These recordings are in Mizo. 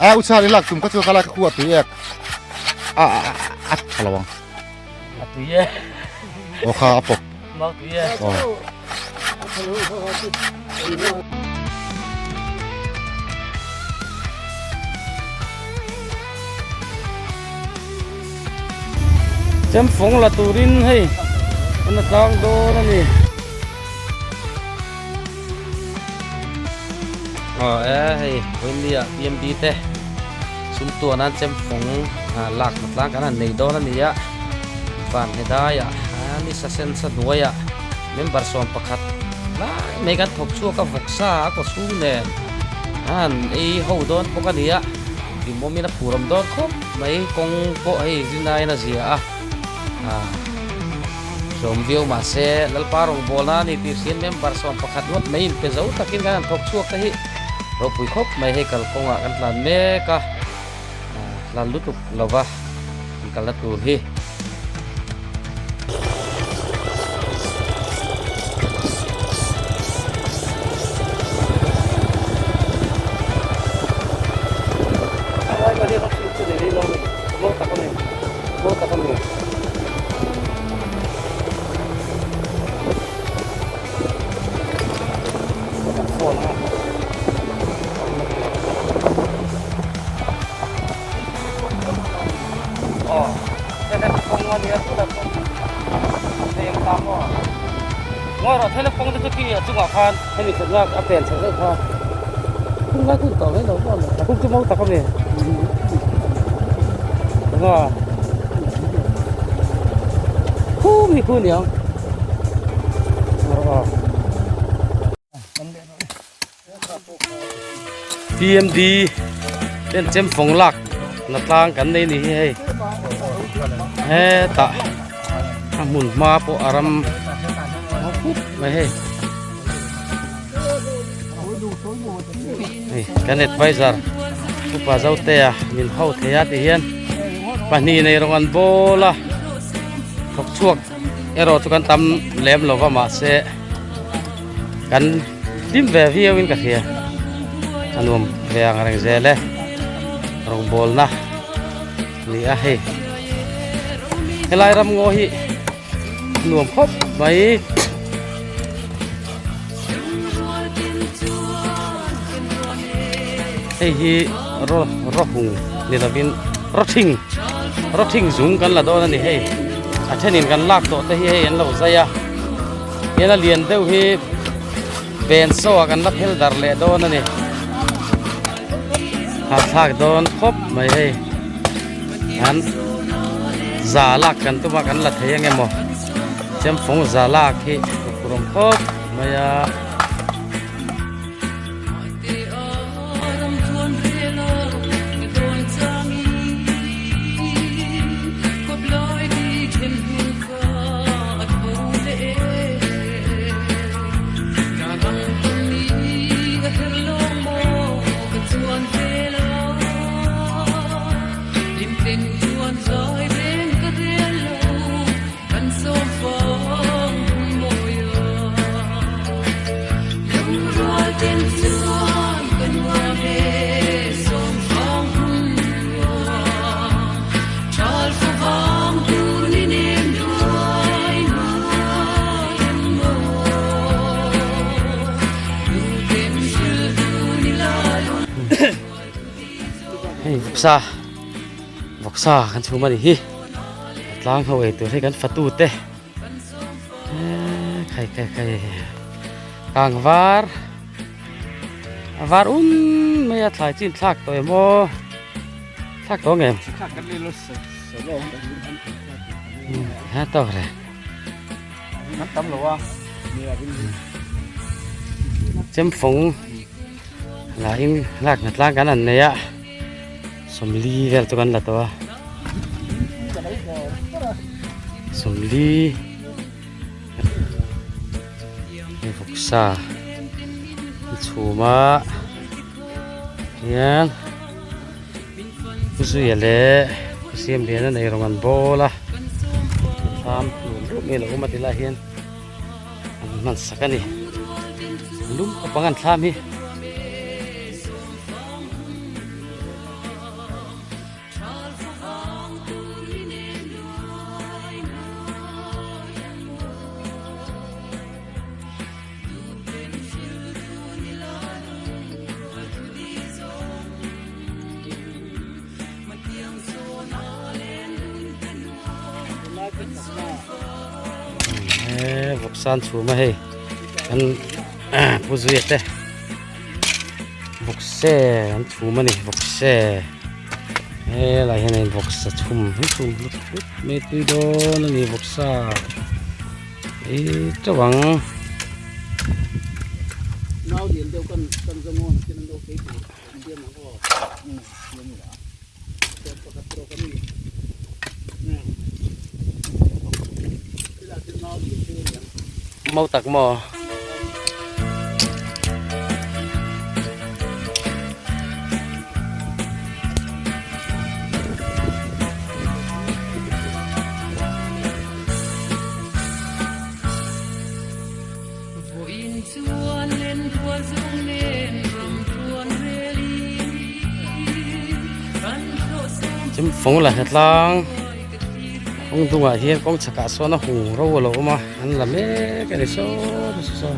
A u chhar i lak tum ka chu ka la ka khu a tui ek. A a a tha lo ang. A tui e. Aw kha a pawp. Mau tui e. Aw. Chem fawng la turin hei an a tlang dawn a ni. Aw e hei Vawinia PMD te sum tuan an chem fawng lak na tlang kan han nei dawn a ni a van hne daiah ni sa sen sa hnuaiah member 11 lai mai kan thawk chhuak a vawksa a kaw chhung nen an han ei ho dawn bawk a ni a. Hlimawmin a phur awm dawn khawp mai kawng pawh hei rinaiin a zia a ah hlawm viau mahse Lalpa rawngbawlna a ni tih hriat member 11 ngawt mai inpe zo takin kan han thawk chhuak te hi ropui khawp mai hei kalkawngah kan tlan mek a ah hlan lutuk lova kan kalna tur hi. PMD ten chem fawng lak na tlang kan nei ni hi hei hetah a hmun hma pawh a ram khup mai hei hei kan advisor upa Zotea min ho thei a ti hian pahnih nei rawng an bawl a thawk chhuak erawh chu kan tam lem lo va mahse kan hlim ve viau in ka hria a nuam ve ang reng zel e rawngbawlna ni a hei helai ram ngaw hi nuam khawp mai. Hei hi raw rawhung ni lovin rawthing rawthing zung kan la dawn a ni hei a thenin kan lak tawh te hi hei an lo zai a hian a lian deuh hi pen saw ah kan la phel dar leh dawn a ni hahthlak dawn khawp mai hei an za lak kan tum a kan la thei ang emaw chemfawng za lak hi huphurh awm khawp mai a. Hei vawksa vawksa kan chhum a ni hi a tlang ho ei tur hi kan fatu te khai khai khai kang var a var um mai a thlai chin thlak tawh em aw thlak tawh ang em ha tawk re chemfawng lah in lak na tlang kan han nei a 40 vel chu kan la tawh a 40 hei vawksa a chhum a hian zuia leh siam lian a nei rawng an bawl a thlam tur deuh mai a lo awm a ti lai hian an hman sak a ni lum khawp ang an thlam hi. Vawksa an chhum a hei an pu zuia te vawkse an chhum a ni vawkse helai hian in vawksa chhum an chhum hlut hlut mai tui dawn a ni vawksa ei teuh ang. Mau tak maw? Chimfung la hetlang kawng dungah hian kawng chhakah sawn a hung ro a lo awm a an la mek a ni saw saw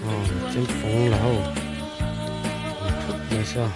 aw chimfung la ho thut mai saw.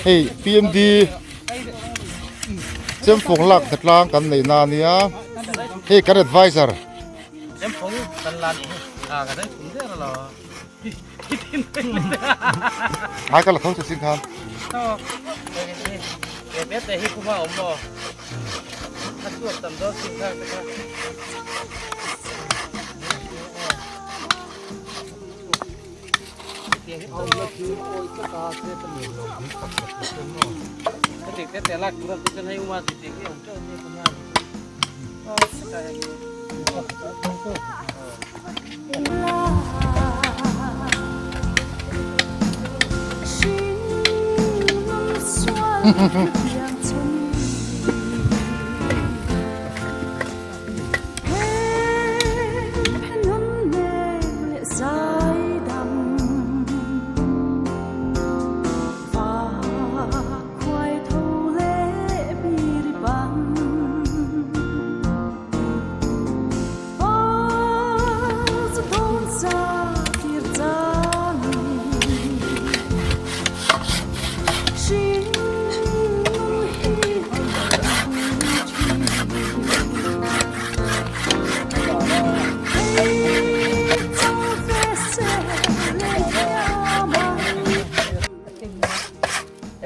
Hei PMD chemfung lak tlang kan nei na ania hei kan advisor chemfung kan la ni a ka dai thum der lo ai ka la tho chu sin khan ke bet te hi kuma om lo a chuak tam do sin kha ka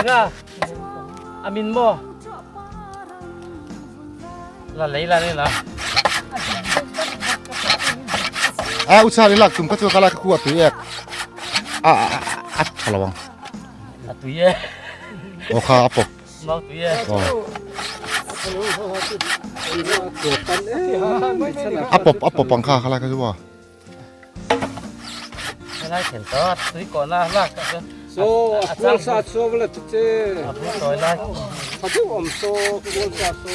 Enga a min maw la lei la nei la a u char i lak tum ka chu ka la ka khu a tui ek a a tha lo ang a tui e aw kha a pawp mau tui e a pawp a pawp ang kha kha lai ka chu a Helai then ta tui ko na lak ka chu. So a kual sa so vela chu che. A bul tawi lai. Tha deuh awm so kual sa so.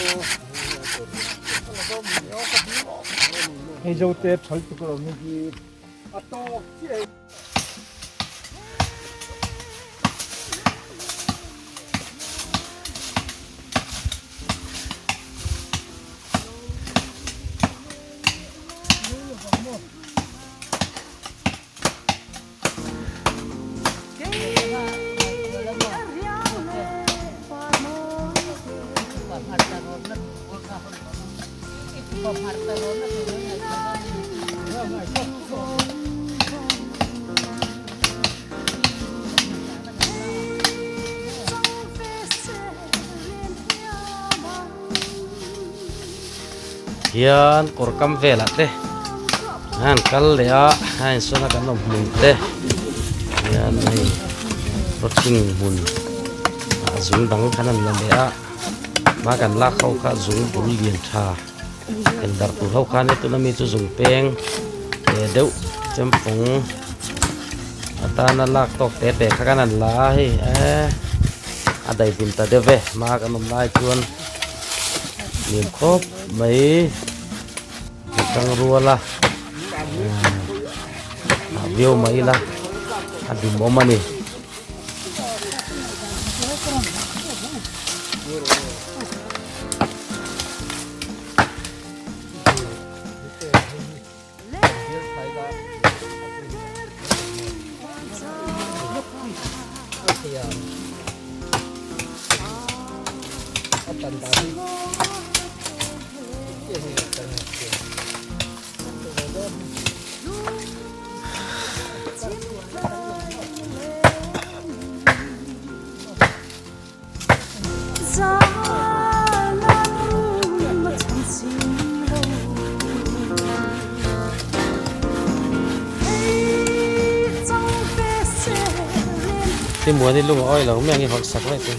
Hei zo te thal tuk lo mi hi. A tawk chiah. Hian kawr kam velah te an kal leh a a insawn a kan awm hmun te hian hei rawthing hmun ah zung dang khan an la leh a hma kan lak ho kha zung bul lian tha en darh tur ho khan tuna mi chu zung peng te deuh chemfung atana lak tawk te te kha kan han la a hei eee a daihlim ta deuh ve hma kan awm lai chuan. Lim khawp mai a tang rual a ah viau mai ila a dum awm a ni. Timuan i lung a awi lo mai ang i hawlh sak daih te.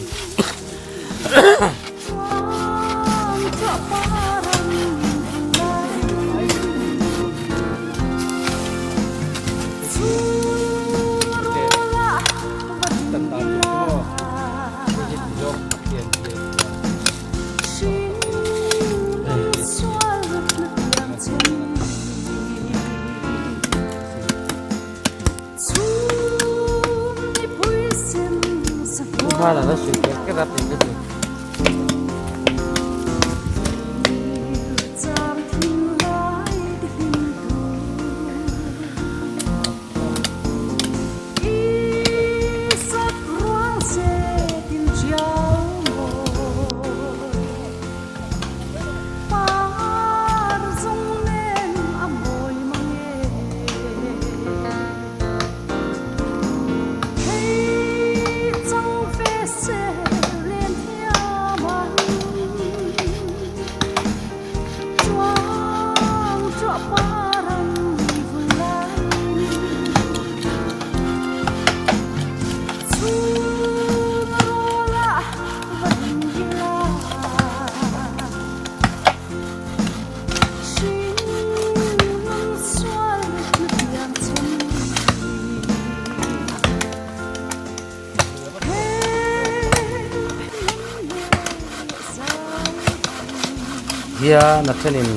Hian a thenin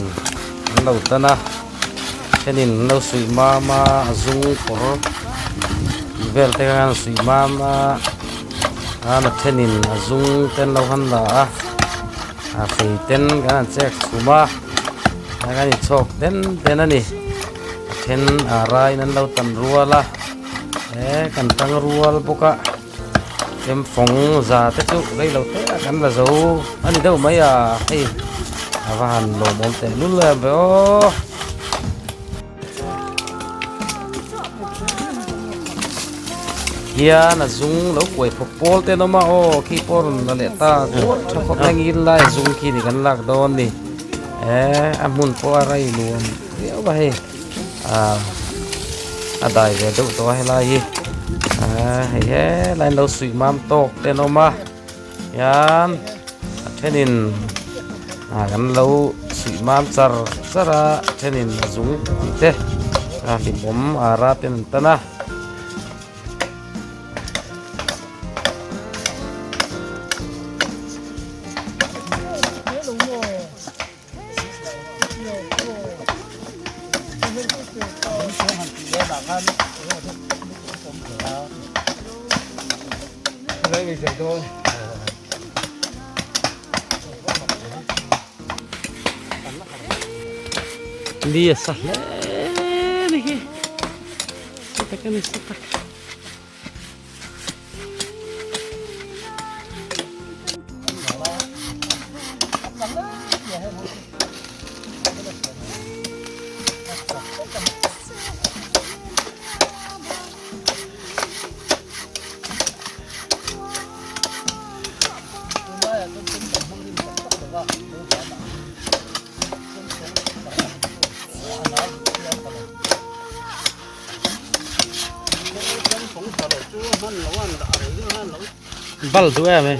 an lo tan a thenin an lo suih mam a a zung kawr tih vel te khan an suih mam a chuan a thenin a zung te an lo han la a a fei ten kan han chek chhum a tihian an inchhawk den den a ni a then a raiin an lo tan rual a he kan tang rual bawk a. Chemfawng za te chu rei lo te ah kan la zo a ni deuh mai a hei a va han lawmawm teh lul em ve aw. Hian a zung lo kuai phawp pawl te an awm a aw khi pawh rawn la leh ta tha khawp mai ngil lai a zung khi ni kan lak dawn ni eh a hmun pawh a rei nuam viau a hei. Ah a dai ve deuh tawh a helai hi ah hei helai an lo suih mam tawk te an awm a hian a thenin ah kan lo suih mam char char a a thenin a zung tih te a hlimawm ara ten an tan a. Ni a sa hle ni hi tak a ni sa tak. Bal duh em e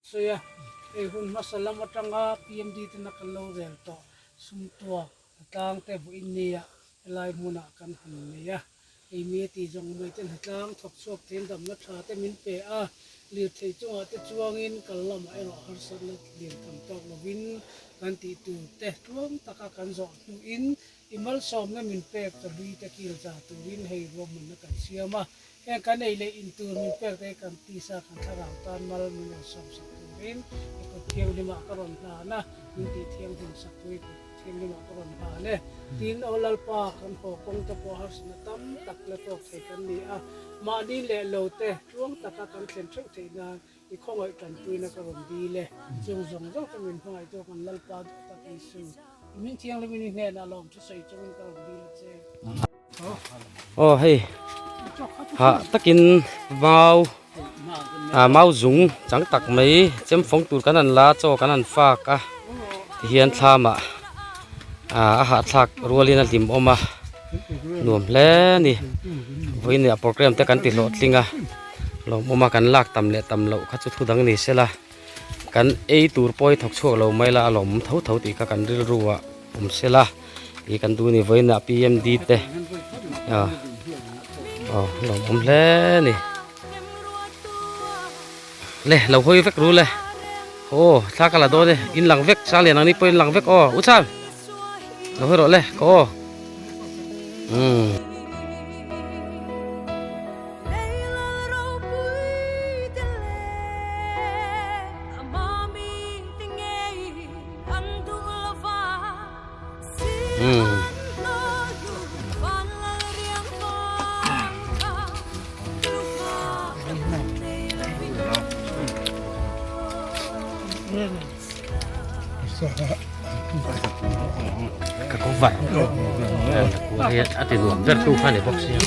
Sawi a, hei hun hmasa lam atanga PMD tena kan lo rel tawh sumtuak hnatlang te vawiin nia helai hmunah kan han nei a, hei mi a tih zawng mai te hnatlang thawk chhuak thein damna tha te min pe a, lirthei chungah te chuangin kal lamah erawh harsatna lian tham tawk lovin kan tih tur te tluang taka kan zawh hnuin I malsawmna min pek ta hlui te kil za turin hei ruahmanna kan siam a, heng kan ei leh in tur min pek te hi kan tisa kan thlarau tan mal min rawn sawmsak turin i kut thianghlimah ka rawn hlan a, min tih thianghlim sak tur i kut thianghlimah ka rawn hlan e. Tin, Aw Lalpa, kan haw kawng te pawh harsatna tam tak la tawk thei kan ni a, mahni leh lo te tluang taka kan thlen theuh theih nan i khawngaih tanpuina ka rawn dil e. Chung zawng zawng te min hmangaih tu kan Lalpa duh tak Isu. I min thianghlim in i hnenah lawm thu sawi chungin ka rawn dil a che. Aw hei hah takin mau ah mau zung chang tak mai chem fawng tur kan han la chaw kan han fak a tihian thlamah ah a hahthlak rualin a hlim awm a nuam hle a ni vawiin ah programme te kan ti hlawhtling a lawmawm a kan lak tam leh tam loh kha chu thu dang ni sela. Kan ei tur pawh hi thawk chhuak lo mai la a lawm tho tho tih kha kan rilru ah awm sela ih kan duh ni vawiinah PMD te ah aw lawm awm hle a ni le lo hawi vek ru le aw thla ka la dawn e in lang vek sang lian ang ni pawh in lang vek aw u chhan lo hawi rawh le ka aw umm. Ka cover a ti nuam ber tu kha ni bawk sia.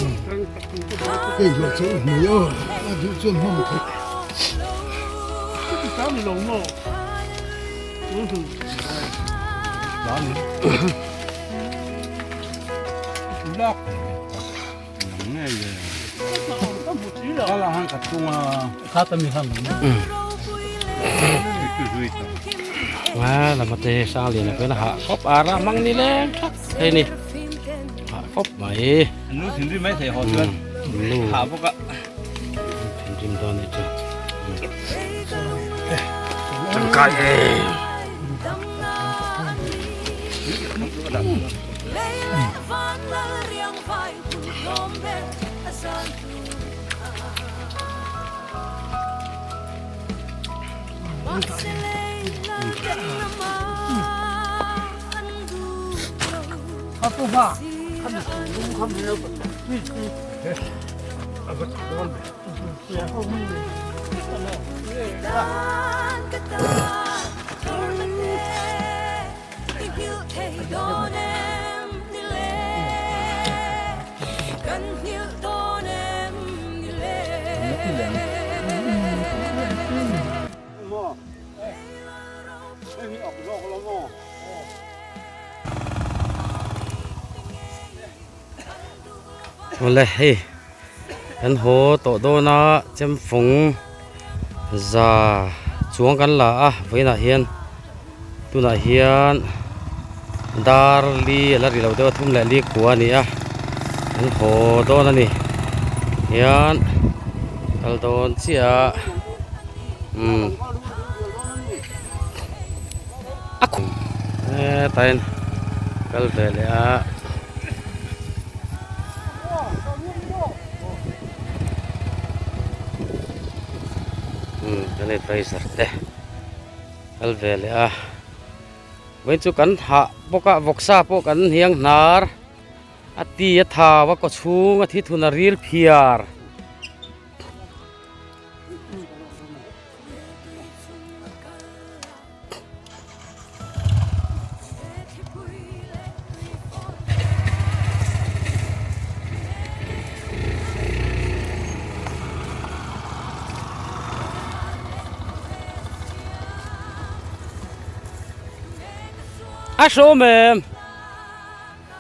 Nga lama te sang lian a pena hah khawp a ra mang ni leng thak thei ni hah khawp mai nu thinrim mai thei haw chuan nu hah bawk a thinrim dawn ni chu tangkai em. Awle hei kan haw tawh dawn a chemfawng za chuang kan la a vawiinah hian tunah hian dar li a la ri lo deuh a thum leh li kua a ni a kan haw dawn a ni hian kal dawn chiah a umm a khum hetah hian kal ve leh a. Umm kan advisor te kal ve leh a vawiin chu kan hah bawk a vawksa pawh kan hniang hnar a ti a thau a kaw chhung a thi thun a ril phiar. A hrawm em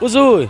u zui.